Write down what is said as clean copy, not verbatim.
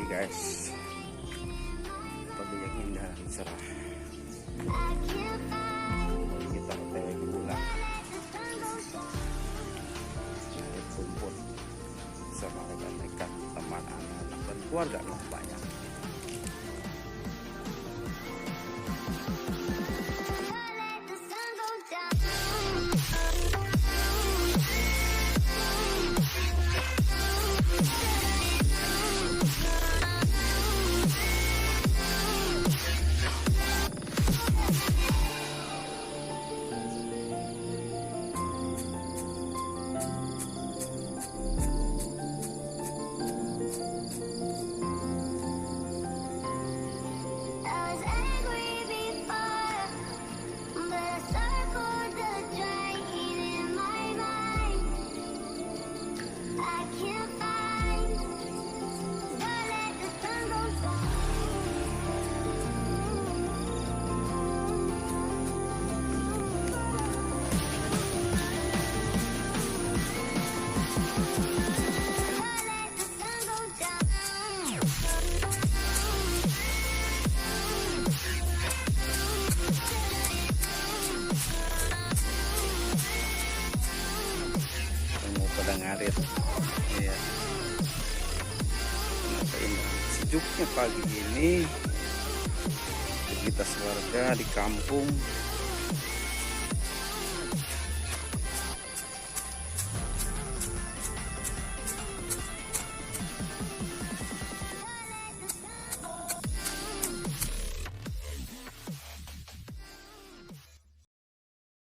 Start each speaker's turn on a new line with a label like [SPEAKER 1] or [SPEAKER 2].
[SPEAKER 1] guys, pagi yang indah dan cerah. Kita otw pulang naik rumput bersama rekan-rekan, teman, anak-anak dan keluarga banyak. Pada ngarit ya, ternyata indah sejuknya pagi ini aktivitas warga di kampung